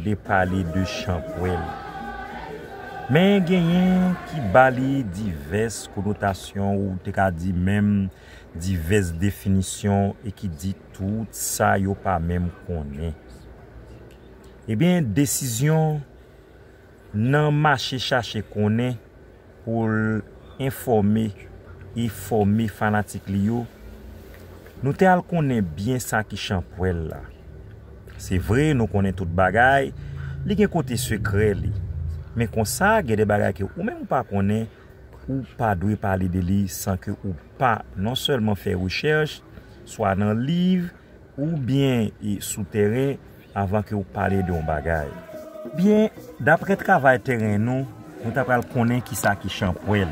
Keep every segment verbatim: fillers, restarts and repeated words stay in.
Vle pale de chanpwèl. Men genyen ki ba li divès konotasyon, ou te ka di menm divès definisyon, e ki di tout sa yo pa menm konnen. Ebyen, desizyon nan mache chache konnen pou l enfòme e fòme fanatik li yo, nou te al konnen byen sa ki chanpwèl la. Se vre, nou konnen tout bagay, li gen kote sekrè li. Men konsa, gen de bagay ke ou menm ou pa konnen, ou pa dwe pale de li san ke ou pa non sèlman fè rechèch, swa nan liv, oubyen e sou tèren, avan ke ou pale de yon bagay. Byen, daprè travay tèren nou, nou ta pral konnen kisa ki chanpwèl.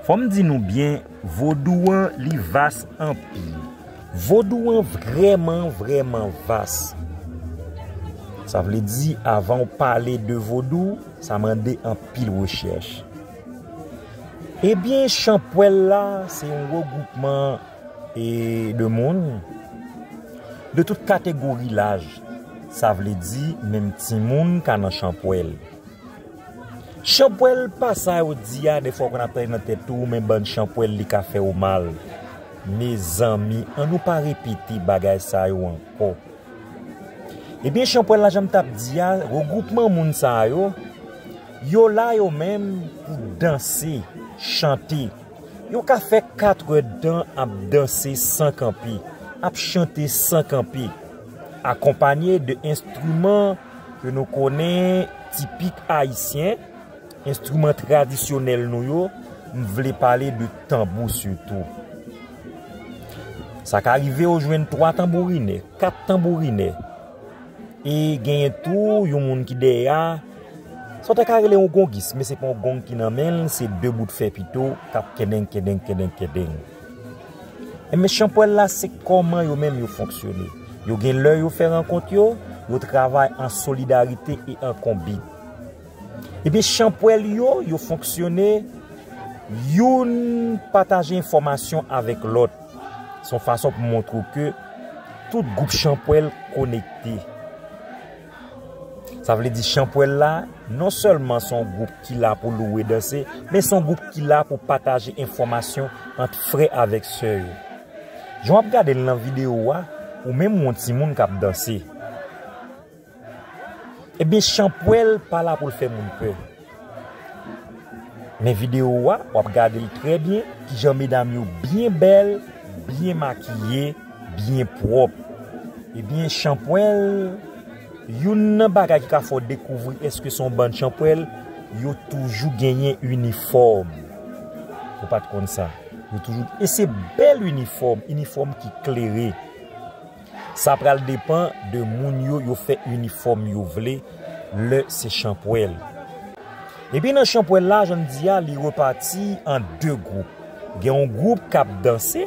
Fò m di nou byen, vodou an, li vas anpil. Vodou an vrèman, vrèman vas. Sa vle di, avan w pale de vodou, sa mande anpil rechèch. Ebyen, chanpwèl la, se yon regroupman e de moun de tout kategori laj. Sa vle di, menm timoun ka nan chanpwèl. Chanpwèl pa sa yo di a, defwa w konn ap tande nan tèt ou, men bann chanpwèl li ka fè w mal. Mezanmi, ann nou pa repete bagay sa yo ankò. Ebyen, chanpwèl la, jan m t ap di a, regroupman moun sa yo, yo la yo menm pou danse, chante. Yo ka fè katrè tan ap danse san kanpe, ap chante san kanpe, akonpanye de enstriman ke nou konnen tipik ayisyen, enstriman tradisyonèl nou yo, m vle pale de tanbou sitou. Sa ka rive ou jwenn twa tanbourinè, kat tanbourinè. E genyen tou yon moun ki dèyè a. Sa w ta ka rele yon gongis, men se pa yon gong ki nan men l, se de bout fè pito k ap kendeng, kendeng, kendeng, kendeng. Enben, chanpwèl la, se kòman yo menm yo fonksyone. Yo gen lè yo fè rankont yo, yo travay an solidarite e an konbit. Ebyen, chanpwèl yo, yo fonksyone, youn pataje enfòmasyon avèk lòt. Se yon fason pou montre w ke tout gwoup chanpwèl konekte. Sa vle di chanpwèl la, non sèlman se yon gwoup ki la pou louwe danse, men se yon gwoup ki la pou pataje enfòmasyon ant frè avèk sè yo. Jan w ap gade l nan videyo a, ou menm ou yon timoun k ap danse. Ebyen, chanpwèl pa la pou l fè moun pè. Men videyo a, w ap gade l trè byen, kijan medam yo byen bèl, byen makiye, byen pwòp. Ebyen, chanpwèl, youn nan bagay ki ka fè w dekouvri èske se yon bann chanpwèl, yo toujou genyen inifòm. Ou pa t konn sa. Yo toujou, e se bèl inifòm, inifòm ki klere. Sa pral depann de moun yo, yo fè inifòm yo vle, lè se chanpwèl. Epi nan chanpwèl la, jan m di a, li repati an de gwoup. Gen yon gwoup k ap danse,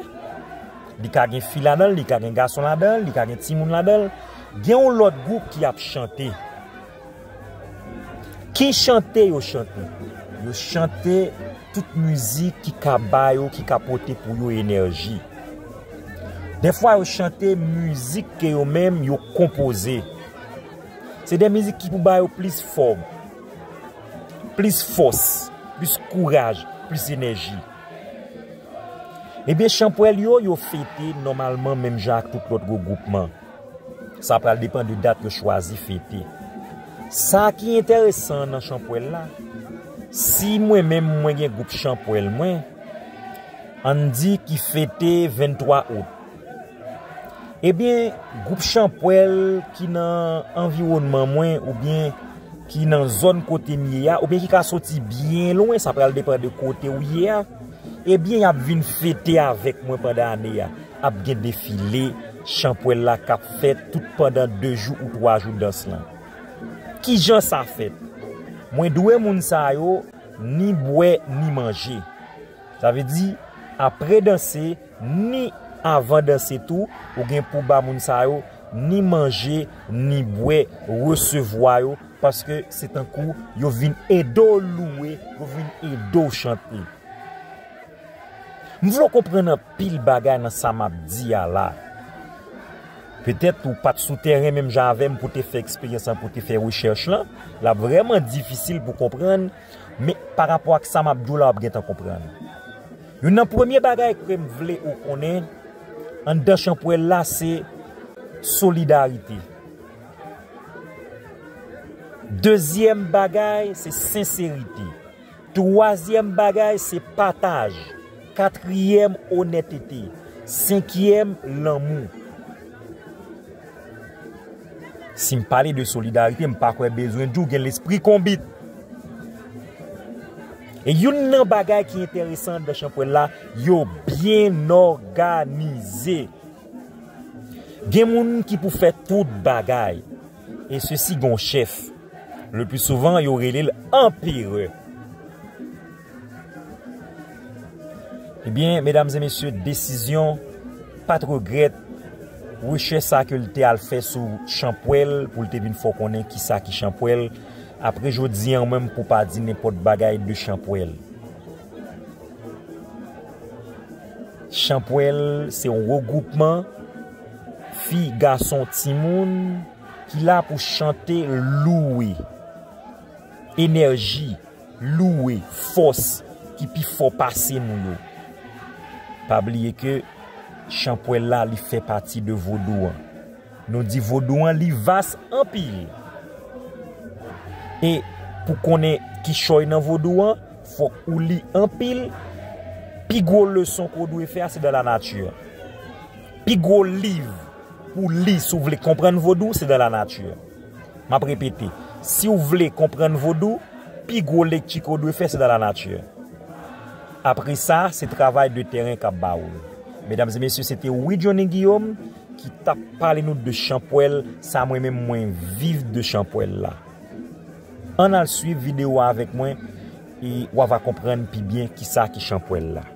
li ka gen fi ladan l, li ka gen gason ladan l, li ka gen timoun ladan l. Gen yon lòt gwoup ki ap chante. Ki chante yo chante? Yo chante tout mizik ki ka ba yo, ki ka pote pou yo enèji. Dèfwa yo chante mizik ke yo menm yo konpoze. Se de mizik ki pou ba yo plis fòm, plis fòs, plis kouraj, plis enèji. Ebyen, chanpwèl yo, yo fete nòmalman menm jan ak tout lòt regwoupman. Sa pral depann de dat yo chwazi fete. Sa ki enteresan nan chanpwèl la, si mwen menm mwen gen gwoup chanpwèl mwen, ann di ki fete venntwa out. Ebyen, gwoup chanpwèl ki nan anviwònman mwen oubyen ki nan zòn kote m ye a, oubyen ki ka soti byen lwen, sa pral depann de kote w ye a, ebyen, y ap vin fete avèk mwen pandan ane a. Ap gen defile chanpwèl la k ap fèt tout pandan de jou ou twa jou dans lan. Kijan sa fèt? Mwen dwe moun sa yo ni bwè, ni manje. Sa vle di, apre danse, ni avan danse tou, ou gen pou ba moun sa yo ni manje, ni bwè, resevwa yo, paske se tankou yo vin ede w louwe, yo vin ede w chante. M vle w konprann anpil bagay nan sa m ap di a la. Petèt ou pa t sou tèren menm jan avè m pou te fè eksperyans lan, pou te fè rechèch lan. L ap vrèman difisil pou konprann, men pa rapò ak sa m ap di w la, w ap gentan konprann. Youn nan premye bagay ke m vle ou konnen anndan chanpwèl la, se solidarite. Dezyèm bagay, se senserite. Twazyèm bagay, se pataj. Katriyèm, onètete. Senkyèm, lanmou. Si m pale de solidarite, m pa kwè bezwen di w gen lespri konbit. E youn nan bagay ki enteresan anndan chanpwèl la, yo byen òganize. Gen moun ki pou fè tout bagay. E sesi gen yon chèf. Le pli souvan, yo rele l anperè. Ebyen, medam e mesye, desizyon, pa t regrèt, rechèch sa ke l te al fè sou chanpwèl, pou l te vin fè w konnen kisa ki chanpwèl. Apre jodi an, mwen, m pou pa di nenpòt bagay de chanpwèl. Chanpwèl se yon regwoupman fi, gason, timoun ki la pou chante, louwe enèji, louwe fòs ki pi fò pase nou yo. Pa bliye ke chanpwèl la, li fè pati de vodou an. Nou di vodou an, li vas anpil. E pou konnen kichòy nan vodou an, fòk ou li anpil. Pi gwo leson ke w dwe fè a, se dans la nature. Pi gwo liv pou li, si w vle konprann vodou, se dans la nature. M ap repete, si w vle konprann vodou, pi gwo lekti ke w dwe fè, se dans la nature. Apre sa, se travay de tèren k ap ba ou l. Medam e mesye, se te Wi Johnny Guillaume ki t ap pale nou de chanpwèl, sa mwen menm mwen viv de chanpwèl la. Ann al swiv videyo a avèk mwen e w a va konprann pi byen kisa ki chanpwèl la.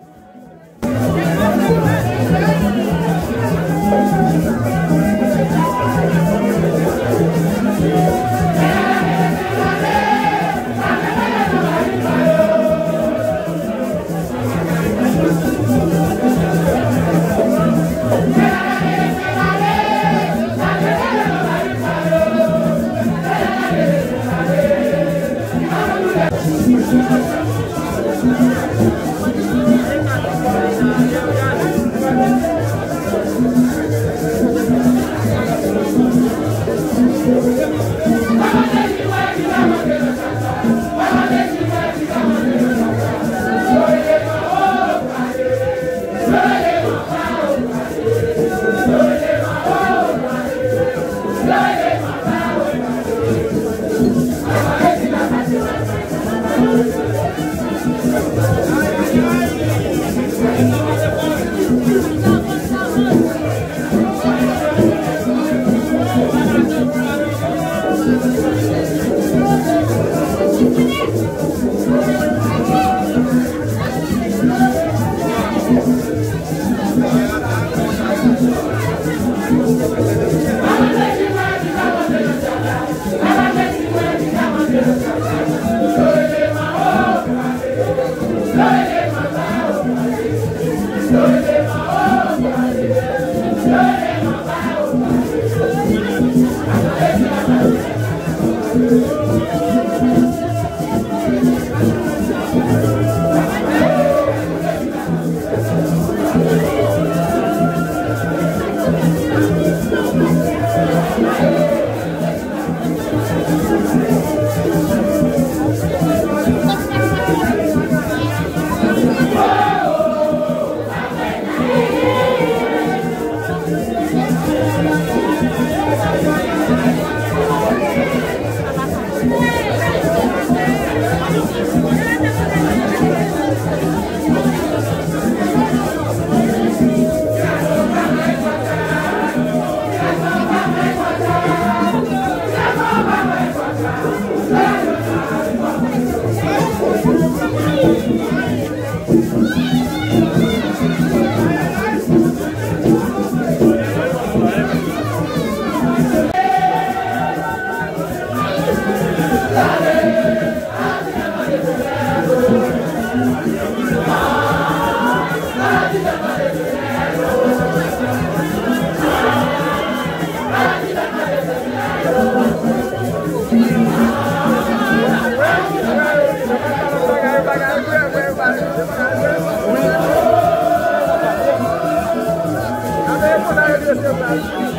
Jamè.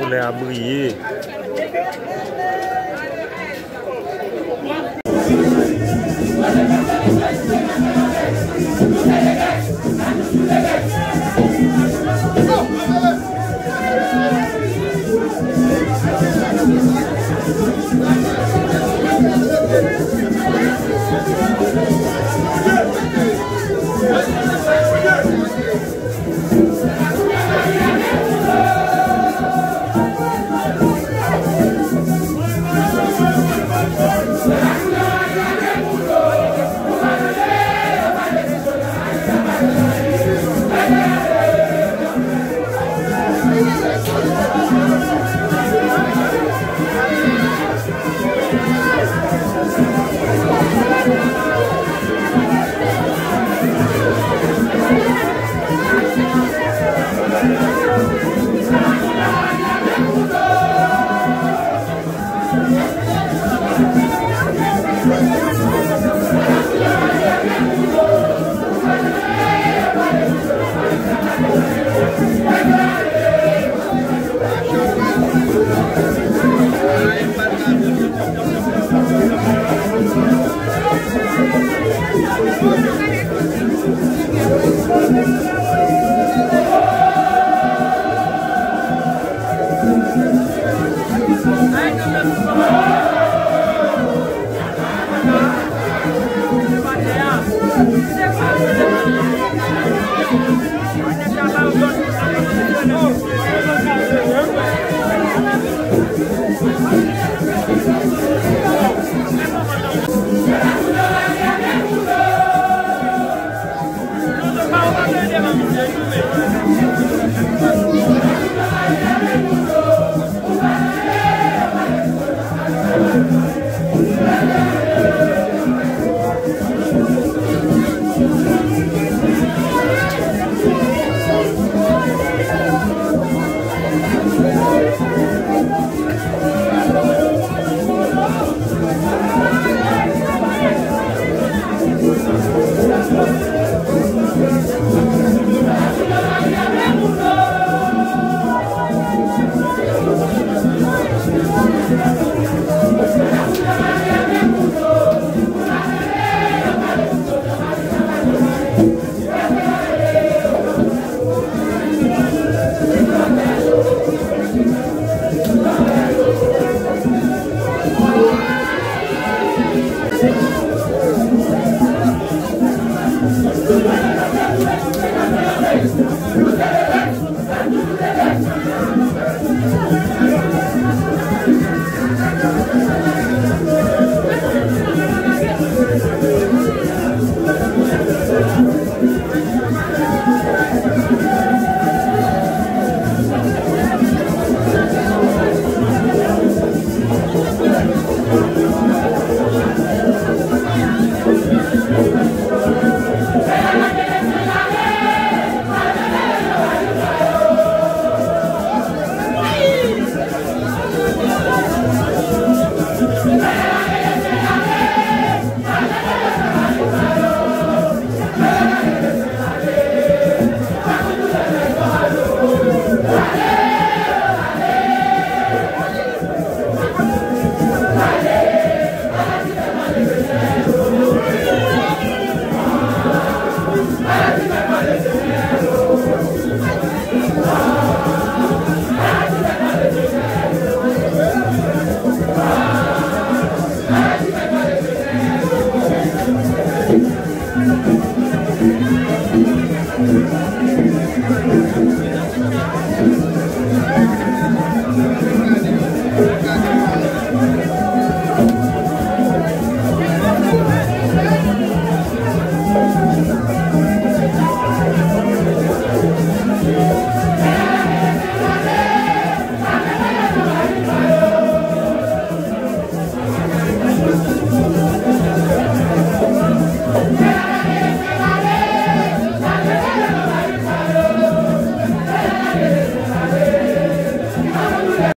Solèy ap briye.